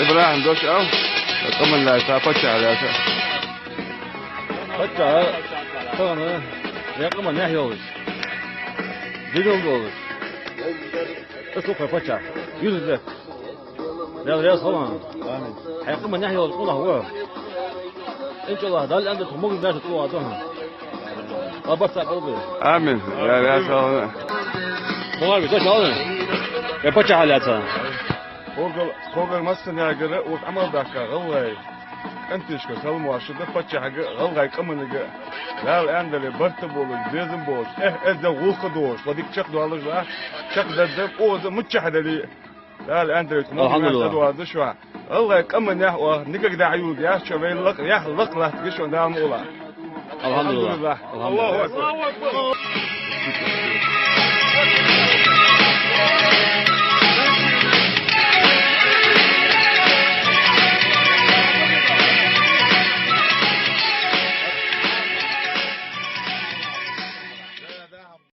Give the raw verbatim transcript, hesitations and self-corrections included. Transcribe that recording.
ИбрахӀим, дош ала, къаман лаьца, паччахьа лаьца. Паччахь тахан вай къаман наьха йолаш, динал долаш, тӀа суххой паччахь, юза лет. Даьла раьза хилва хьона. Амин. Хьай къаман наьха йолаш къонах ва. ИншаАллахӀ, Дала аьннадале тхо могаш-маьрша тӀавоагӀа хьона. Ва барт цхьа къалбе. Амин. Даьла раьза хилва хьона. МугӀаби, дош ала. Вай паччахьа лаьца. Хьогал, хьогал массанегара укх Ӏамал даккха гӀалгӀай кӀанташка салам-моаршал да, паччахьага, гӀалгӀай къаманга. Дала аьннадале барт болаш, безам болаш, эхь, эздел, гӀулакх долаш, ва дика чакхдоалаш ва, чакхдаргда, оза миччахьа дале. Дала аьннадале, тхо могаш-маьрша тӀавоагӀаргда шоана. ГӀалгӀай къаман наьха оаха никогда Ӏаюлда яц шо, вай лакха, яхь лакха латтаргья шоана, Дала мукъалахь. АлхьамдулиллахӀ. АлхьамдулиллахӀ. АллахӀу акбар.